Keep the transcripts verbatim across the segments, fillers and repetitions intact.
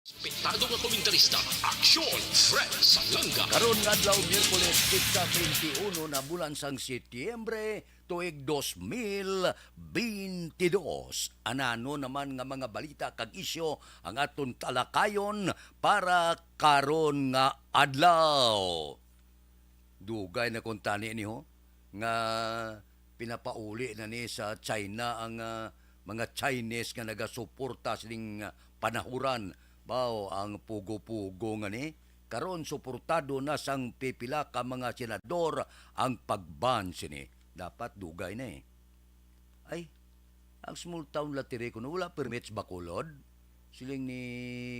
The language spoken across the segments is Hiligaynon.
Respetado nga komentarista, Aksyon Fred Salanga. Karon nga adlaw, Miyerkules, petsa twenty-uno na bulan sang Setyembre, tuig dos mil beintidos. Anano naman nga mga balita kag isyu ang aton talakayon para karon nga adlaw? Dugay na kuntani ni ho nga pinapauli na ni sa China ang, ah, mga Chinese nga nagasuporta sining, ah, panahuran. Baw ang pugo-pugo nga ni, karon suportado na sang pipila ka mga senador ang pag-ban sini. Dapat dugay na eh. Ay, ang small town lottery kuno wala permits, Bacolod. Siling ni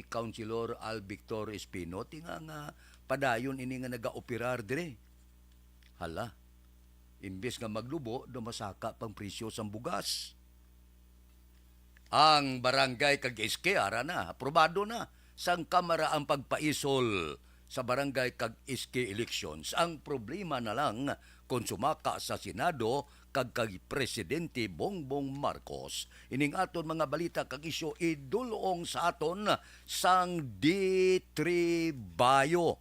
Councilor Al Victor Espino, tinga nga padayon ini nga nagaoperar dire. Hala, imbes nga maglubo, daw masaka pang presyo sang bugas. Ang barangay kag S K, ara na, aprobado na sang Kamara ang pagpaisol sa barangay kag S K elections. Ang problema na lang kung sumaka sa Senado kag kay Presidente Bongbong Marcos. Ining aton mga balita kag isyu idul-ong sa aton sang D three Bayo.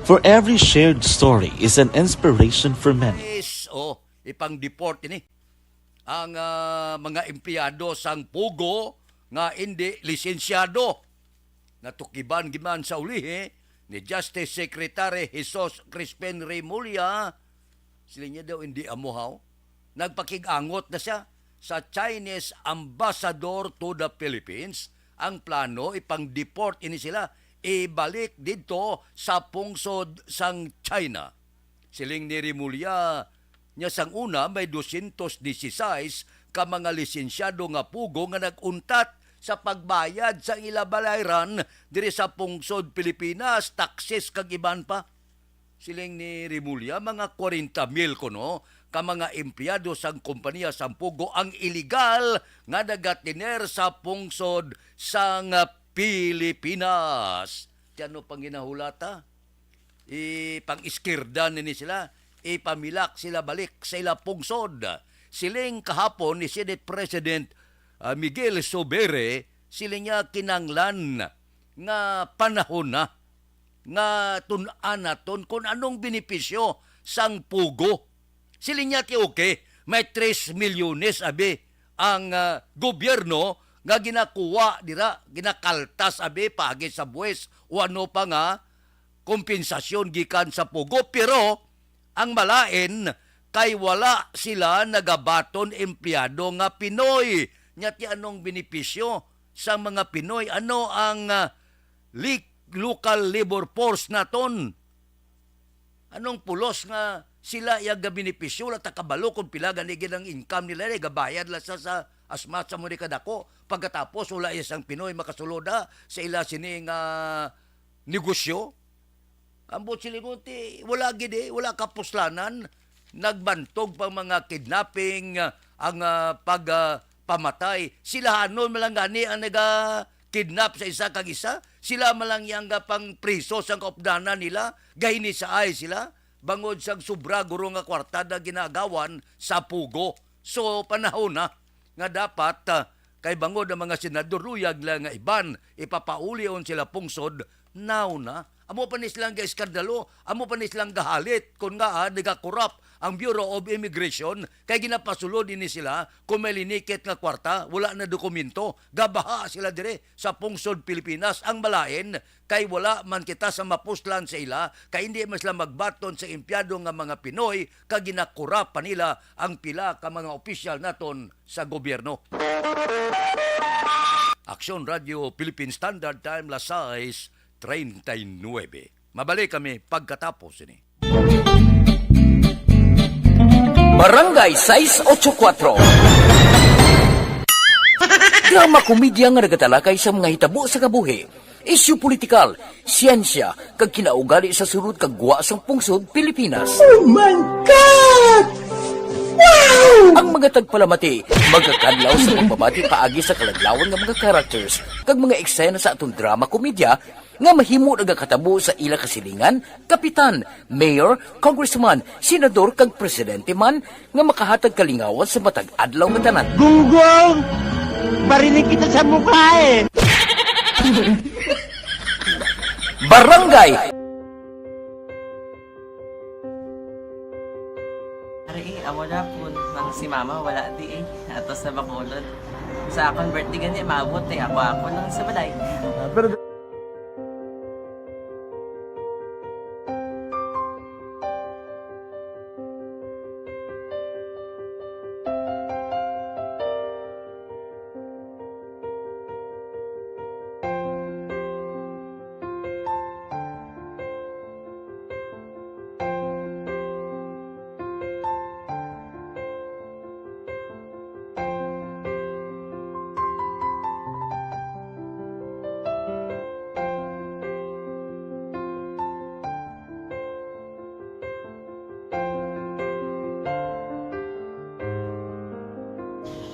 For every shared story is an inspiration for many. Yes, oh, ipang-deport ini ang, ah, mga empleyado sang Pugo nga indi lisensyado. Natukiban giman sa ulihi ni Justice Secretary Jesus Crispin Remulla. Sila niya daw hindi amuhaw. Nagpakig-angot na siya sa Chinese ambassador to the Philippines. Ang plano, ipang-deport ini sila, ibalik didto sa pungsod sang China. Siling ni Remulla, nya sang una may dosyentos disisais ka mga lisensyado nga pugo nga nag-untat sa pagbayad sang ila balayran diri sa pungsod Pilipinas, taxes kag iban pa. Siling ni Remulla, mga kwarenta mil kuno ka mga empleyado sang kompanya sang Pugo ang iligal nga nagatiner sa pungsod sang Pilipinas. Ti ano pang ginahulata? Ipang-iskirdan nini sila, ipamilak sila balik sa ila pungsod. Siling kahapon ni Senate President, ah, Miguel Zubiri, siling niya kinanglan nga panahon na nga tun-an naton kung anong benepisyo sang Pugo. Siling niya ti okay, may tres milyones abi ang, ah, gobyerno nga ginakuha dira, ginakaltas abi paagi sa buwis o ano pa nga kompensasyon gikan sa Pugo, pero ang malain kay wala sila nagabaton empleyado nga Pinoy. Nya ti anong benepisyo sa mga Pinoy? Ano ang, ah, li-, local labor force naton? Anong pulos nga sila iya gabenepisyo? Wala ta kabalo kung pila gani gid ang income nila, eh, gabayad la sa, sa asmat sa mo ni kadako. Pagkatapos, wala iya sang Pinoy makasuloda sa ila sini nga negosyo. Ang buot silingon, ti, wala gid, eh, wala kapuslanan. Nagbantog pa mga kidnapping, ah, ang, ah, pag, ah, pamatay. Sila hanon man lang gani ang naga-kidnap sa isa kag isa. Sila man lang yang pang priso sang kaupdanan nila. Gahinisaay sila. Bangod sang sobra guro nga kwarta na ginagawan sa Pugo. So, panahon na nga dapat, ah, kay bangod ang mga senador luyag lang nga iban, ipapauli-on sila pungsod, now na. Amo pa ni silang gaeskandalo, amo pa ni silang gahalit, kung nga, ah, nagakurap ang Bureau of Immigration, kay ginapasulod ini sila, kung may linikit nga kwarta, wala na dokumento, gabaha sila dire sa pungsod Pilipinas. Ang malain, kay wala man kita sa mapuslan sa ila, kay hindi man sila magbaton sa empleyado nga mga Pinoy, kag ginakurap pa nila ang pila ka mga opisyal naton sa gobyerno. Aksyon Radio Philippine Standard Time, las sais treinta y nueve. Mabalik kami pagkatapos ini. Barangay sais ocho kuwatro. Drama komedya nga nagatalakay sa mga hitabo sa kabuhi, isyu politikal, siyensya, kag kinaugali sa sulod kag gwa sang pungsod Pilipinas. Oh my God! Wow! Ang mga tagpalamati magakadlaw sa pagbabati paagi sa kaladlawan nga mga characters kag mga eksena sa aton drama komedya nga mahimo nagakatabo sa ila kasilingan, kapitan, mayor, congressman, senador, kag presidente man nga makahatag kalingawan sa matag adlaw nga tanan. Gunggong! Barinig kita sa mukha eh! Barangay Ari, eh, amo na po, nang si mama wala di eh. Ato sa Bacolod. Sa akon birthday gani, maabot eh. Ako-ako lang sa balay. Ah, pero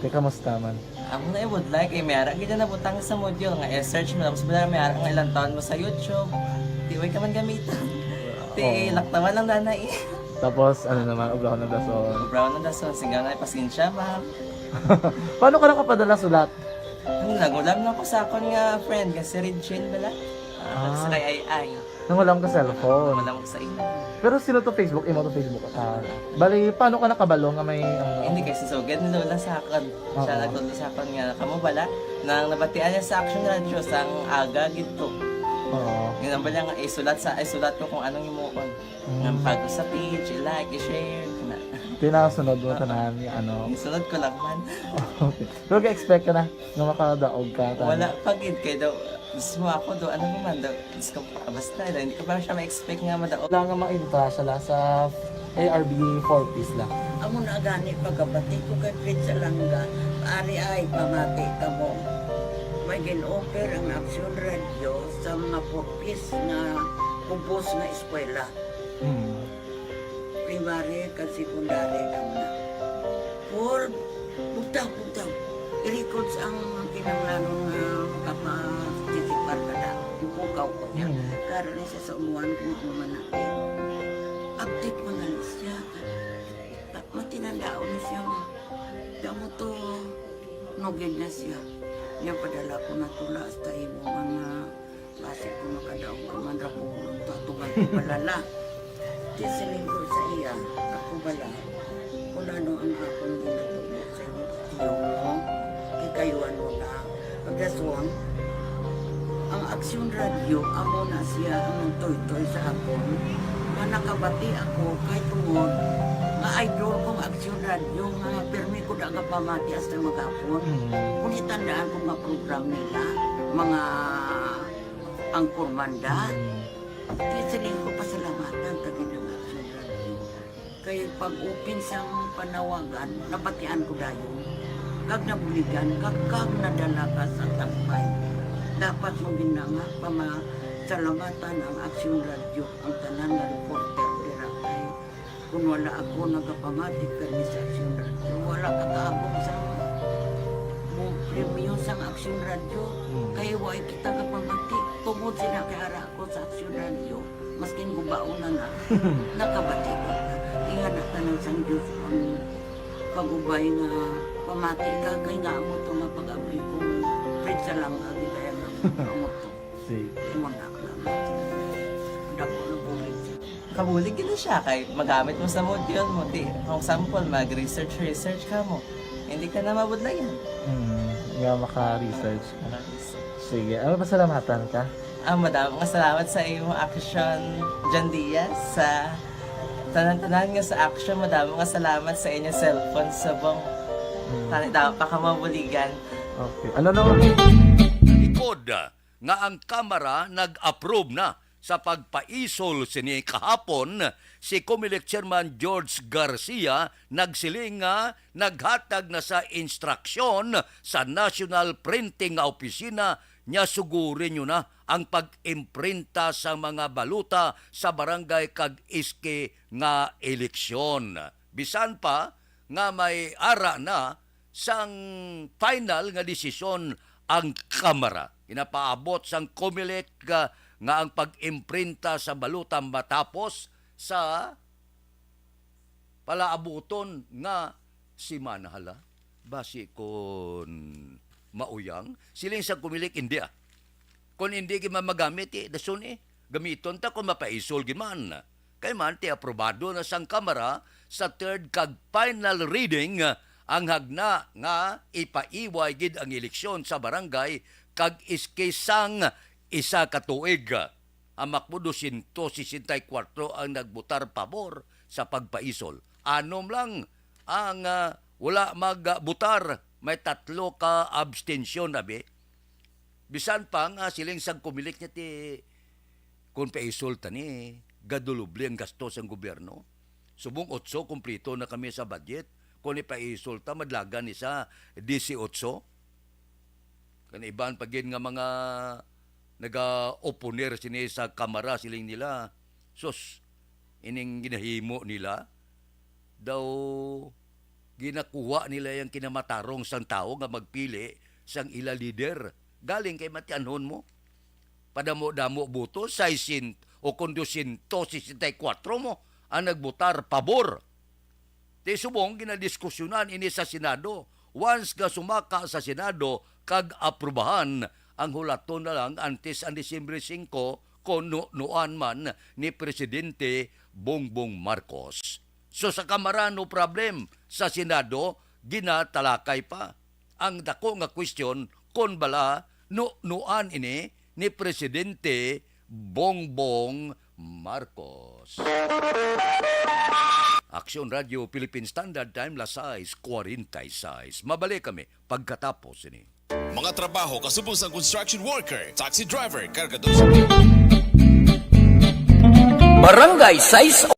Te, kamusta man? Amo na, I would like, eh, may ara gid na nabutang sa module nga i-search mo, tapos bala may ara nga ilang taon mo sa YouTube. Di, way ka man gamitan. Ti, Oo. Laktawan lang dana, eh. Tapos, ano naman, ubrahon ng dason. Ubrahon ng dason, singgaw na, pasensya, ma'am. Paano ka nakapadala sulat? Ano, nagulam lang ko sa akon nga friend, nga si Regine bala. Ah, Ah. sa kay Ay Ay. Nangulam ka cellphone. Wala mo sa imo. Pero sino to Facebook? Imo to Facebook? Ah, bali, paano ka nakabalo nga may, ano? Hindi, kay si Sugad ni Lola sa akon. Siya Oo. nagtudlo sa akon nga, kamo bala, nang nabatian niya sa Action Radio, sang aga gid to. Oo. Yun ang bala nga, isulat sa, isulat ko kung anong imuon. Mm. Nga pag sa page, i-like, i-share, kana. Tinasunod mo Oo. tanan, yung ano. Isunod ko lang man. Okay. Pero ga-expect ka na nga makadaog ka, tama? Wala pa gid, kay daw, mismo ako daw, ano mo man daw, Diyos ko, basta daw, hindi ko pa siya ma-expect nga madaog. Wala nga maintra siya la sa A R B four Ps la. Amo na gani pagkabati ko kay Fritz Alanga, ari ay pamati kamo. May gin-offer ang Aksyon Radio sa mga four Ps nga ubos nga eskwela. Hmm. Primary kag secondary lang na. Paul, bugtaw, bugtaw. I-records ang kinahanglanon nga makaparticipar ka na. Ipukaw ko niya. Mm. Karon ni siya sa umuan kung ano man natin. Update man na siya. Ta-, matinandaon ni siya nga. Damo to, nugid na siya. Niya padala ko na tula hasta imo mga Basi kung makadaog ka man ra ko, tutugan ko bala la. Di siling ko sa iya, ako bala, kung ano ang akong ginatubo sa inyo, tiyo mo, kay kayo ano na. Pagkaswang, ang Aksyon Radio, amo na siya ang nagtoytoy sa akon, nga nakabati ako kay tungod nga idol kong Aksyon Radio, nga pirmi ko da nga pamati hasta maghapon. Mm. Kung itandaan ko nga program nila, mga Ang kurmanda, Mm. kaya siling ko pasalamatan ta gid ang Action Radio. Kay pag-open sang panawagan, nabatian ko dayon. Kag nabuligan, kag, kag nadala ka sa tampay. Dapat mo gid na nga pamasalamatan ang Action Radio, ang tanan nga reporter dira kay Kung wala ako nagapamati kay Miss Action Radio, wala ka kaabot sa mo premyo sang Action Radio. Hmm. Kay wa kita kapamati. Tungod sila kay ara ako sa Action Radio, maskin gubaon na na, nakabati ko. Ingana tanan sang Diyos ang pag-ubay nga pamati ka kay nga amo to nga pag-abli ko. Prinsa lang ang gitaya nga amo to. Sige. Imo na lang. Dako na bulig. Kabulig gid na siya kay magamit mo sa module mo. Di, for example, mag-research, research ka mo. Hindi ka na mabudlayan. Hmm, nga maka-research ka. Maka-research. Sige, ano, pasalamatan ka? Ah, madamo nga salamat sa imo Action, John Diaz, sa tanan-tanan nga sa Action. Madamo nga salamat sa inyo cellphone subong. Hmm. Tani daw pa ka mabuligan. Okay. Ano naman? Likod nga ang Kamara nag-approve na sa pagpaisol sini kahapon, si Comelec Chairman George Garcia nagsiling nga naghatag na sa instruksyon sa National Printing nga Opisina niya suguri nyo na ang pag-imprinta sa mga balota sa barangay kag iski nga eleksyon. Bisan pa, nga may ara na sang final nga desisyon ang Kamara. Ginapaabot sang Comelec, ah, nga ang pag-imprinta sa balota matapos sa palaabuton nga semana. Hala, basi kon mauyang, siling sang Comelec, hindi, ah. Kon hindi gid man magamit, eh, dason, eh, gamiton ta kon mapaisol gid man. Kay man, ti aprobado na sang Kamara sa third kag final reading, ah, ang hagna nga ipaiway gid ang eleksyon sa barangay kag iski sang isa ka tuig. Hamak mo dosyentos sesenta y kuwatro ang nagbotar pabor sa pagpaisol. Anom lang ang, ah, wala magbotar. May tatlo ka abstensyon, abi. Bisan pa nga siling sang Comelec nga ti, "Kung paisol ta ni, gaduloble ang gasto sang gobyerno. Subong otso, kumpleto na kami sa budget. Kung ipaisol ta, madlagan ni sa disiotso." Kan iban pa gid nga mga nagaoponer sini sa Kamara, siling nila, "Sus, ining ginahimo nila, daw ginakuha nila yang kinamatarong sang tawo nga magpili sang ila lider. Galing kay matianhon mo, padamo-damo boto, sesenta o kon dosyentos sesenta y kuwatro mo ang nagbotar pabor." Ti subong ginadiskusyonan ini sa Senado. Once nga sumaka sa Senado kag aprubahan, ang hulaton na lang antes ang Disyembre singko kon nuan man ni Presidente Bongbong Marcos. So, sa Kamara, no problem. Sa Senado, ginatalakay pa. Ang dako nga question, kon bala nuan ini ni Presidente Bongbong Marcos. Aksyon Radio Philippine Standard Time, las sais cuarenta y seis. Mabalik kami pagkatapos ini. Mga trabaho kasubong sang construction worker, taxi driver, kargador sa Barangay sais.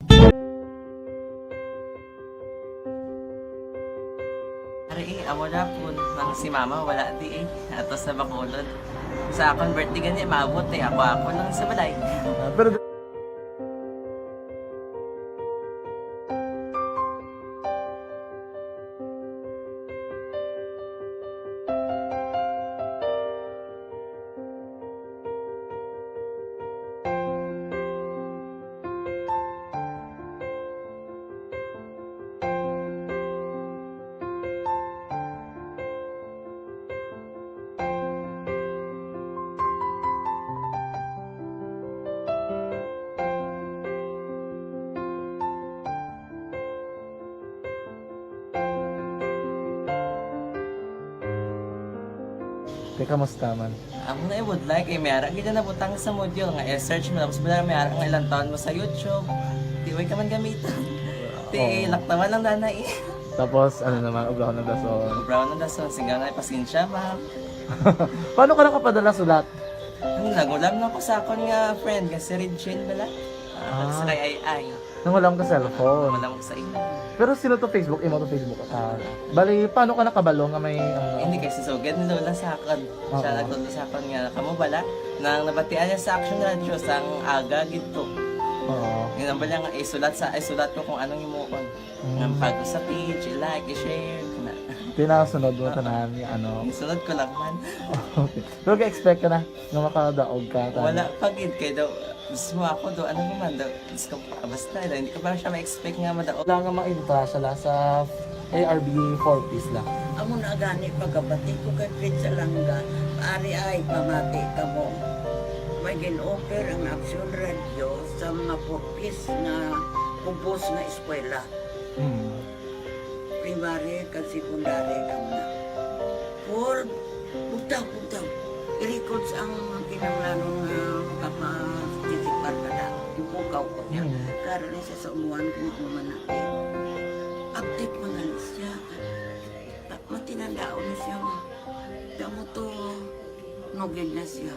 Ari, eh, amo na po. Ang si mama, wala di eh. Ato sa Bacolod. Sa akon birthday gani, maabot eh. Ako, ako lang sa balay. Ah, pero Te, kamusta man? Amo na, eh, would like, eh, may ara gid na nabutang sa module nga i-search mo, tapos wala, may ara nga ilang taon mo sa YouTube. Di, way ka man gamiton. Ti, oo, laktawan lang, dana, eh. Tapos, ano naman, ubrahon ng dason. Ubrahon ng dason, siga na, pasensya, ma'am. Paano ka nakapadala sulat? Ano, nagulam na ko sa akon nga friend, nga si Regine bala. Ah, ah, sa kay Ay Ay. Nangulam ka cellphone? Wala mo sa imo. Pero sino to Facebook? Imo to Facebook account? Bali, paano ka nakabalo nga may, ano? Hindi, kay si Sugad ni Lola sa akon. Siya, oo, nagtudlo sa akon nga, kamo bala, nang nabatian niya sa Action Radio, sang aga gid to. Oo. Yun ang bala nga, isulat sa, isulat ko kung anong imuon. Mm. Nga pag sa page, i-like, i-share, kana. Tinasunod mo tanan nga, ano? Isunod ko lang man. Okay. Pero ka-expect ka na nga makadaog ka, tama? Wala pa gid, kay daw, mismo ako daw, ano naman daw, Diyos ko, basta daw, hindi ko pa siya ma-expect nga madaog. Wala nga ma-entra siya la sa A R B four Ps la. Amo na gani, pagkabati ko kay Fred Salanga, ari ay, pamati kamo. May gin-offer ang Action Radio sa mga four Ps nga kubos nga eskwela. Mm. Primary kag secondary kamo na. Paul, bugtaw, bugtaw. I-records ang kinahanglanon nga makapatisipar ka na. Ipukaw ko niya. Mm. Karon ni siya sa umuan kung ano man na. Update man na siya. Ah, matinandaon na siya, ma. Damo to, nugid na siya.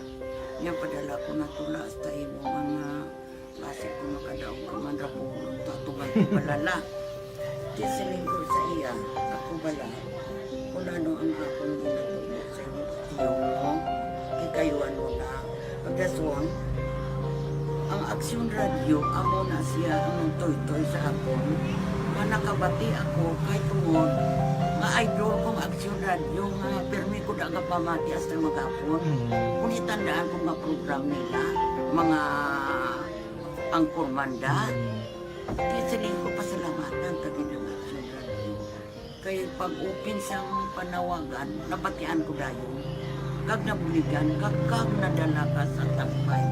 Niya padala ko na tula hasta imo mga Basi kung makadaog ka man ra po, tatuman ko pala la. Di siling ko sa iya, ako bala, kung ano ang akong ginatubod sa iyo, ikayuan mo na. Pagdaswang, ang Aksyon Radio, amo na siya ang nagtoy-toy sa akon. Nakabati ako kay tungod nga idol ko nga Aksyon Radyo nga pirmi ko da nga pamati hasta maghapon. Mm. Kung itandaan ko nga program nila, mga angkor manda, Mm. di siling ko pasalamatan ta gid ang Aksyon Radyo. Kay pag-open sang panawagan, nabatian ko dayon. Kag nabuligan, kag, kag nadala ka sa tampay.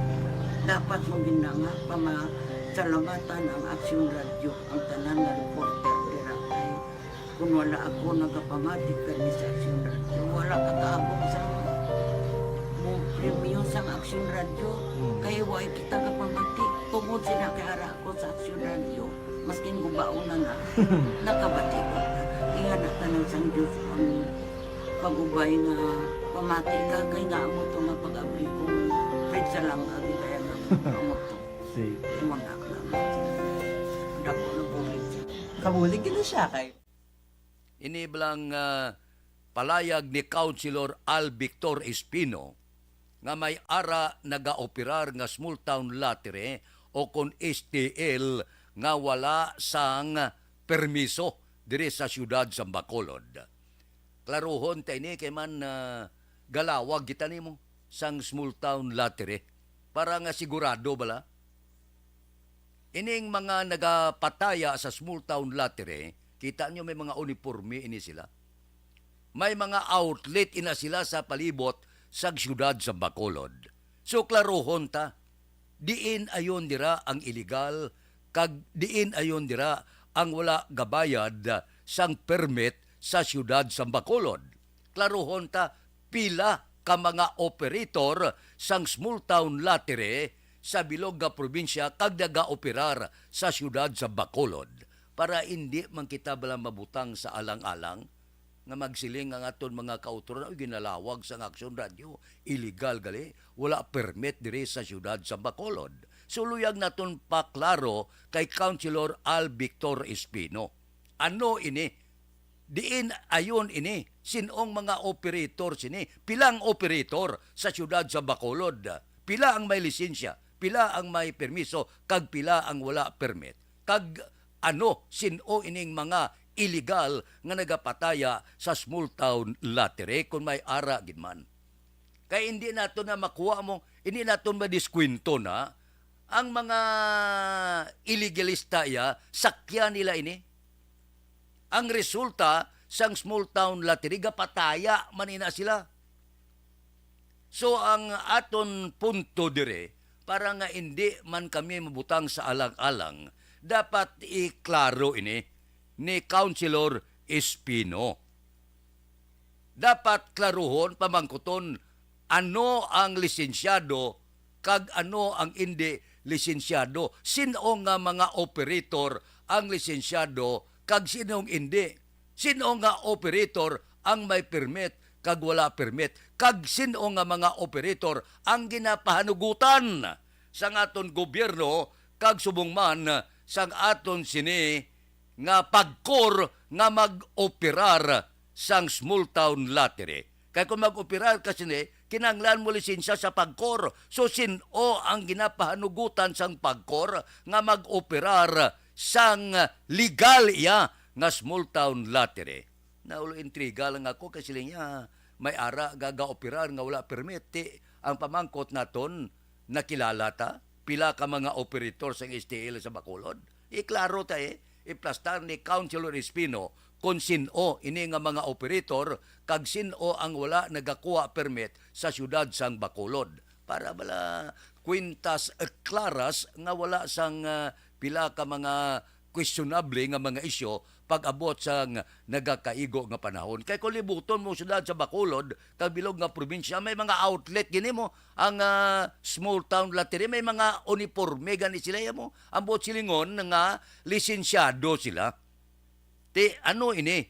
Dapat mo gid na nga pamasalamatan ang Aksyon Radyo, ang tanan nga reporter dira. Kay kun wala ako nagapamati kani sa Aksyon Radyo, wala ka kaabot sa mo premyo sang Aksyon Radyo. Hmm. Kay way kita kapamati. Tungod sila kay ara ako sa Aksyon Radyo, maskin gubaon na na, nakabati ko. Ingana tanan sang Diyos ang pag-ubay nga pamati ka, kay nga amo to nga pag-abli ko, Fred sa lang, agi kaya nga amo to. Sige. Imo na lang. Dako na bulig siya. Kabulig gid na siya kay Ini bala nga, ah, palayag ni Councilor Al Victor Espino nga may ara nagaoperar nga small town lottery o kon S T L nga wala sang permiso diri sa siyudad sa Bacolod. Klaruhon ta ini kay man, ah, galawag kita nimo sang small town lottery para nga sigurado bala. Ining mga nagapataya sa small town lottery, kita nyo may mga uniforme ini sila. May mga outlet ina sila sa palibot sa siyudad sa Bacolod. So, klaruhon ta, diin ayon dira ang illegal, kag diin ayon dira ang wala gabayad sang permit sa siyudad sa Bacolod. Klaruhon ta, pila ka mga operator sang small town lottery sa bilog nga probinsya kag nagaoperar sa siyudad sa Bacolod, para indi man kita bala mabutang sa alang-alang nga magsiling ang aton mga kautoran, "Uy, ginalawag sang Aksyon Radyo, illegal gali, wala permit diri sa siyudad sa Bacolod." So, luyag naton paklaro kay Councilor Al Victor Espino. Ano ini? Diin ayon ini? Sin-ong mga operator sini? Pila ang operator sa siyudad sa Bacolod? Pila ang may lisensya? Pila ang may permiso? Kag pila ang wala permit? Kag ano, sin-o ining mga illegal nga nagapataya sa small town lottery, kung may ara gid man? Kay hindi nato na makuha mo, hindi nato madiskwento na ang mga iligalista iya, sakyan nila ini. Ang resulta sang small town lottery, gapataya man ina sila. So, ang aton punto dire, para nga indi man kami mabutang sa alang-alang, dapat iklaro ini ni Councilor Espino. Dapat klaruhon, pamangkuton, ano ang lisensyado kag ano ang indi lisensyado. Sin-o nga mga operator ang lisensyado kag sin-o ang indi? Sin-o nga operator ang may permit kag wala permit? Kag sin-o nga mga operator ang ginapahanugutan sang aton gobyerno kag subong man sang aton sini nga pagkor nga mag-operar sang small town lottery. Kay kung mag-operar ka sini, kinahanglan mo lisensya sa pagkor. So, sin-o ang ginapahanugutan sang pagkor nga mag-operar sang legal iya nga small town lottery? Naulo intriga lang ako kay siling niya, may ara ga-, ga-operar nga wala permit. Ti, ang pamangkot naton, nakilala ta? Pila ka mga operator sang S T L sa Bacolod? Iklaro ta, eh. Iplastar ni Councilor Espino kung sin-o ini nga mga operator kag sin-o ang wala nagakuha permit sa siyudad sang Bacolod. Para bala kwintas, eh, klaras nga wala sang, ah, pila ka mga questionable nga mga isyu pag-abot sang nagakaigo nga panahon. Kay kung libuton mo siyudad sa Bacolod, kag bilog nga probinsya, may mga outlet gini mo, ang, ah, small town lottery, may mga uniforme gani sila, ya mo. Ang buot silingon nga lisensyado sila. Ti, ano ini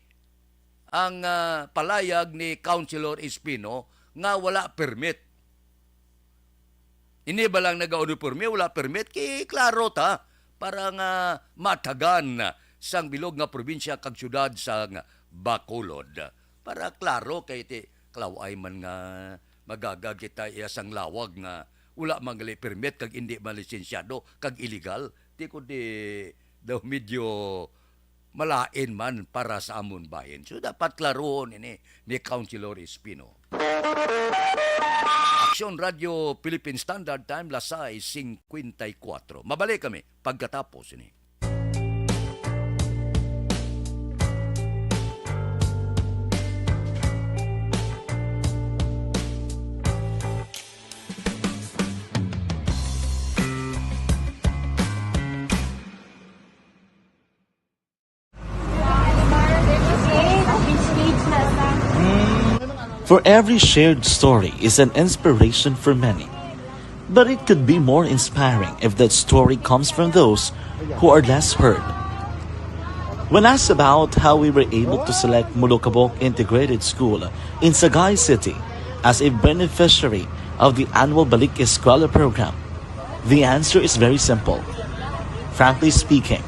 ang, ah, palayag ni Councilor Espino nga wala permit? Ini ba lang nagauniporme, wala permit? Kay klaro ta, para nga matagan sang bilog nga probinsya kag syudad sang Bacolod. Para klaro kay ti klaway man nga magaga kita iya sang lawag nga wala man gali permit kag indi man lisensyado kag illegal. Ti kundi daw medyo malain man para sa amon bahin. So, dapat klaruhon ini ni Councilor Espino. Aksyon Radio Philippine Standard Time, las sais cincuenta y cuatro. Mabalik kami pagkatapos ini. For every shared story is an inspiration for many. But it could be more inspiring if that story comes from those who are less heard. When asked about how we were able to select Molokabok Integrated School in Sagay City as a beneficiary of the annual Balik Eskwela program, the answer is very simple. Frankly speaking,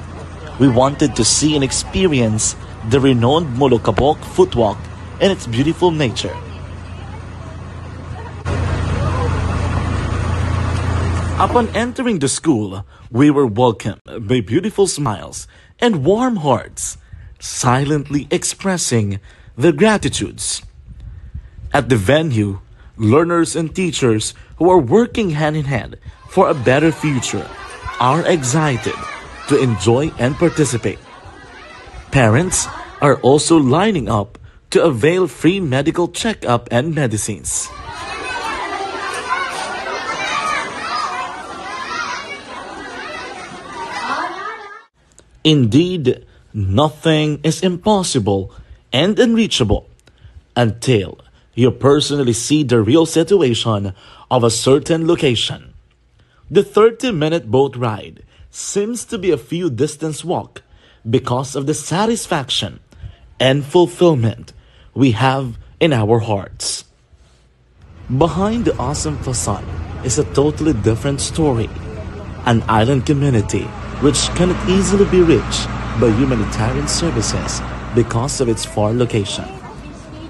we wanted to see and experience the renowned Molokabok footwalk and its beautiful nature. Upon entering the school, we were welcomed by beautiful smiles and warm hearts, silently expressing their gratitudes. At the venue, learners and teachers who are working hand in hand for a better future are excited to enjoy and participate. Parents are also lining up to avail free medical checkup and medicines. Indeed, nothing is impossible and unreachable until you personally see the real situation of a certain location. The thirty-minute boat ride seems to be a few distance walk because of the satisfaction and fulfillment we have in our hearts. Behind the awesome facade is a totally different story, an island community which cannot easily be reached by humanitarian services because of its far location.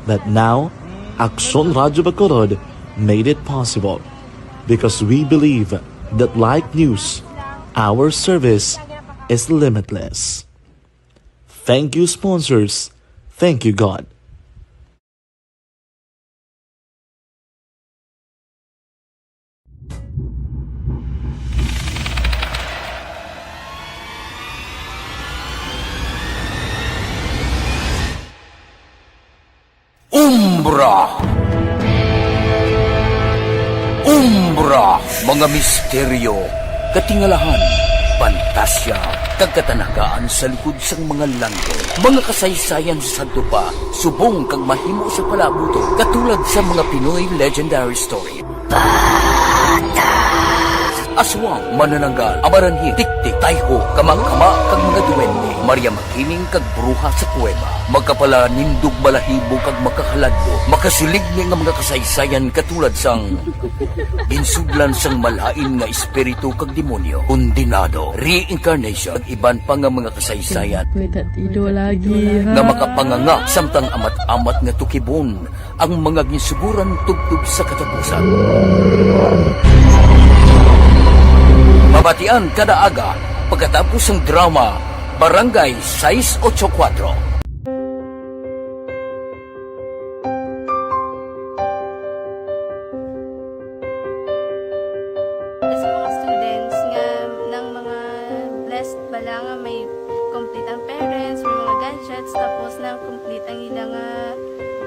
But now, Aksyon Radio Bacolod made it possible because we believe that like news, our service is limitless. Thank you, sponsors. Thank you, God. Umbra. Umbra, mga misteryo, katingalahan, pantasya, kag katanagaan sa likod sang mga langgit. Mga kasaysayan sa sadto pa, subong kag mahimo sa palabot, katulad sa mga Pinoy legendary story. Aswang, manananggal, amaranhil, tiktik, tayho, kamangkama, kag mga duwende, Maria Makiling kag bruha sa kuweba. Makapalanindog balahibo kag makahaladlo, makasiligni nga mga kasaysayan katulad sang ginsudlan sang malain nga espiritu kag demonyo, kondenado, reincarnation, kag iban pa nga mga kasaysayan May tatido lagi, ha? Nga makapanganga samtang amat-amat nga tukibon ang mga ginsuguran tubtob sa katapusan. Mabatian kada aga pagkatapos sang drama Barangay sais ocho kuwatro. Sa mga students nga nang mga blessed bala nga may complete ang parents, may mga gadgets, tapos nang complete ang ila nga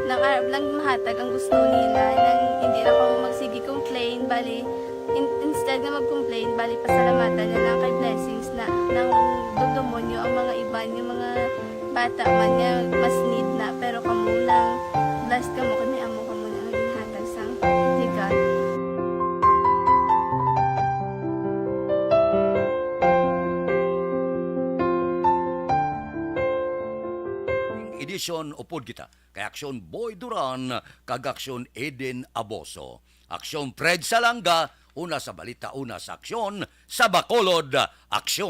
nang arab lang mahatag ang gusto nila, nang hindi na kamo magsige complain, bali in, instead nga mag-complain, bali pasalamatan na lang kay blessings na nang dumdumonyo ang mga iban nga mga bata man nga mas need na, pero kamo lang blessed kamo kay may amo kamo na ang ginhatag sang ni God. Edisyon upod kita kay Aksyon Boy Duran kag Aksyon Eden Aboso. Aksyon Fred Salanga, una sa balita, una sa aksyon, sa Bacolod, aksyon.